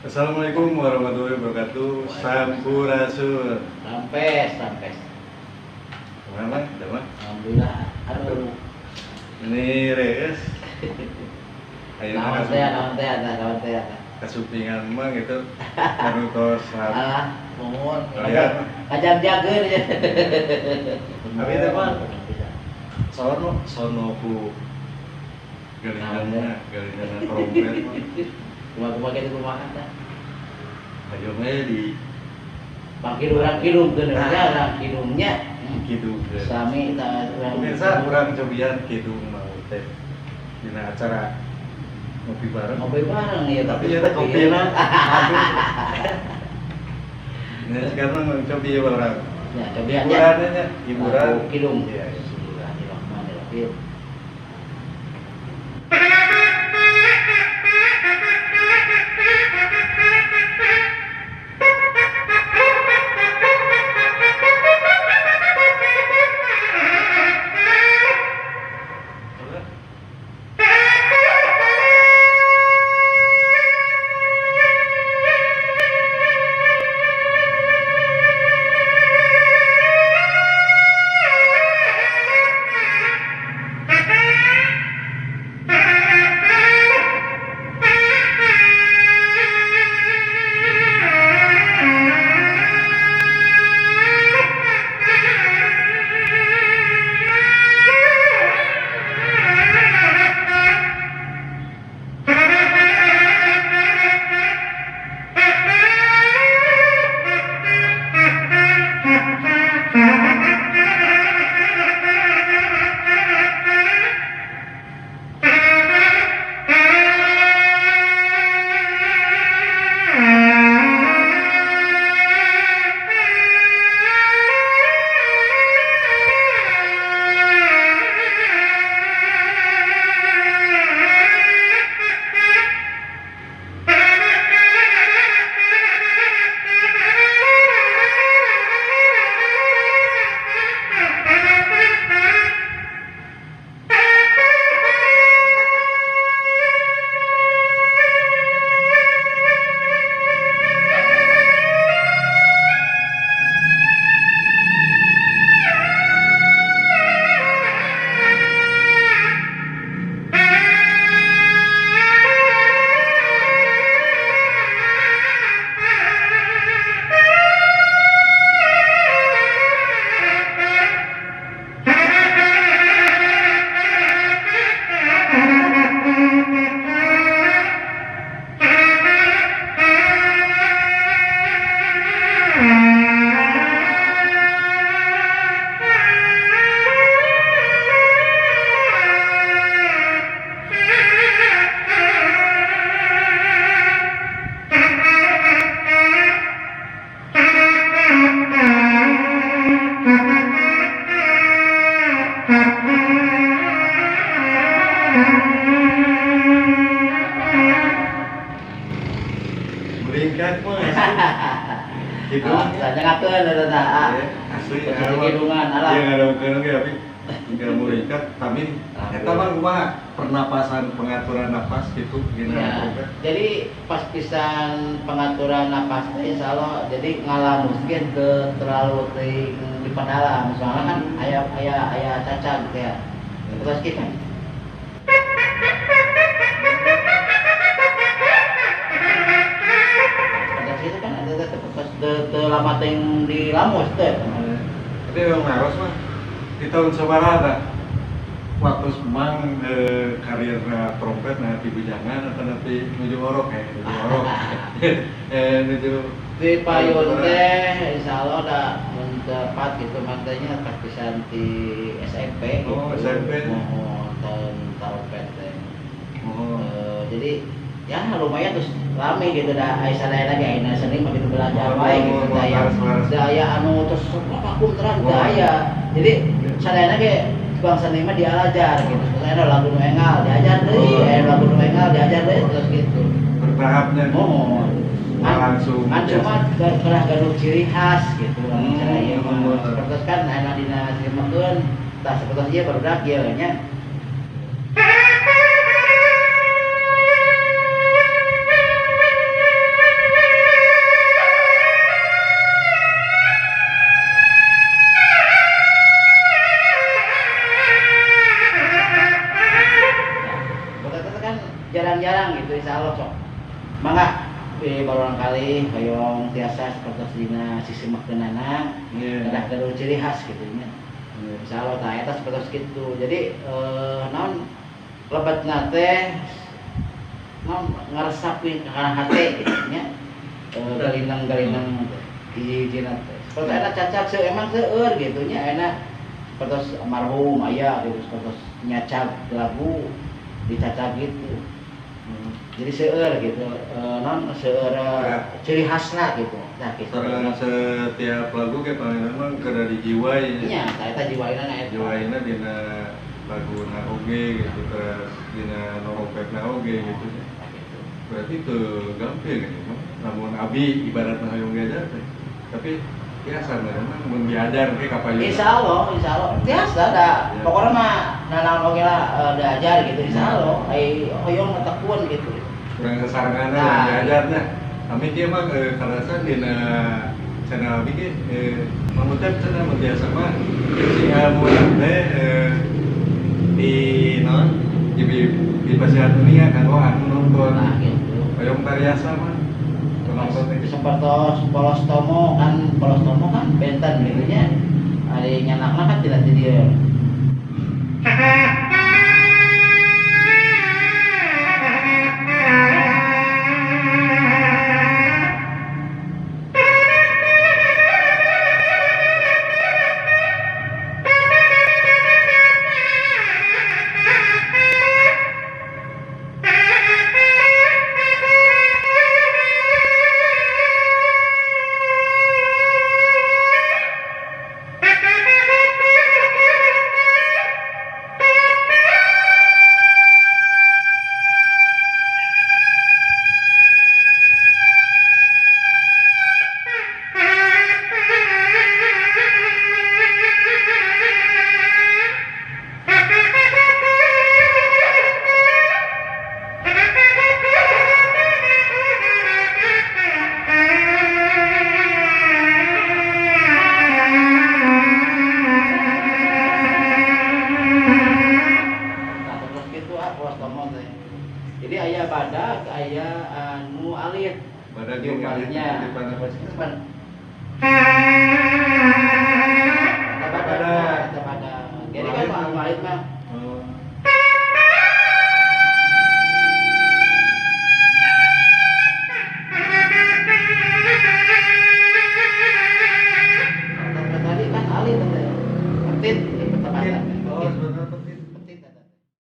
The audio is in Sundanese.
Assalamualaikum warahmatullahi wabarakatuh. Sampurasun. Rampes, rampes. Kemana? Udah mah? Alhamdulillah. Aduh. Ini rees. Ayo Naon teh, naon teh, naon teh. Kasupingan mah gitu. Anu tos. Alah, mohon. Iya. Kajag-jageun ya. Tapi teh mah sono sono ku galindana, galindana trompet mah. Kumaha-kumaha kitu kumaha tah? Ayo mah di Pangkidung urang kidung geuneuh nya urang kidungnya. Kidung. Sami tah urang. Pemirsa, urang cobian kidung mau teh dina acara ngopi bareng. Ngopi bareng ya. Tapi ya teh kopi na. Nah, sekarang cobi ya orang. Ya, cobian nya. Hiburan nya, hiburan. Kidung. Iya. Bismillahirrahmanirrahim. Meringkat mah asli. Kidung. Sanyangakeun eta tah. Asli. Kidungan alah. Iya ngadongkeun oge tapi tinggal muringkat tapi eta mah kumaha pernapasan, pengaturan napas gitu dina ya. Trompet. Jadi pas pisan pengaturan napas teh insyaallah jadi ngalamus ge teu terlalu teuing di padalam soalnya kan aya aya aya caca gitu ya. Terus kita itu kan ada pas teu lama teuing di lamus teh. Tapi memang naros mah di tahun sabaraha tah? Waktu semang karir trompet nah di bujangan atau nanti nuju orok ya, nuju orok. Nuju di payun teh insyaallah da mun tepat gitu mantanya pas pisan di SMP gitu. Oh, SMP. Mohon tahun trompet teh. Oh. Jadi ya lumayan terus rame gitu dah aya sadayana ge ayeuna seni mah gitu belajar wae gitu teh aya. Teu aya anu terus vakum terang teu aya. Jadi sadayana ge tukang seni mah diajar gitu. Terus lagu nu enggal diajar deui, aya lagu nu enggal diajar deui terus gitu. Bertahapnya. Mohon. Langsung. Kan cuma pernah gaduh ciri khas gitu lamun cara ieu mah. Sapertos kan aya dina simakeun tah sapertos ieu barudak ieu nya. Mangga baruang kali hoyong tiasa seperti dina sisi makeunana ada gaduh ciri khas gitu nya. Insyaallah tah eta seperti kitu. Jadi naon lebetna teh naon ngaresapi kana hate gitu nya. Galinang-galinang hiji-hijina teh. Seperti eta cacak seueur emang seueur gitu nya enak seperti almarhum aya gitu seperti nyacag lagu dicacag gitu. Jadi seueur gitu, non seueur ciri khasna gitu. Nah gitu. Sareng setiap lagu kayak paling memang kada dijiwai. Iya, eta jiwaina na eta. Jiwaina dina laguna oge gitu, terus dina norompetna oge gitu. Nah, gitu. Berarti teu gampil gitu mah. Lamun abi ibaratna hoyong diajar teh. Tapi biasa memang mun diajar ge ka payun. Insyaallah, tiasa da. Pokokna mah nanaon oge lah diajar gitu insyaallah. Ai hoyong tekun gitu. Kurang sasarengan nah, diajarnya. Kami kieu mah karasan dina channel abi ge mamutan cenah mun biasa mah si ilmu teh di naon di pasihan dunia kanggo anu nonton. Nah gitu. Hoyong tariasa mah nonton teh sepertos polos tomo kan benten gitu nya. Ari nyanakna kan tidak di dieu. Jadi aya badak, aya anu alit. Badak jeung alitnya di mana? Eta badak, eta badak. Jadi kan anu alit mah. Tadi kan alit teh. Petit, pertempatan. Oh, sebenarnya petit.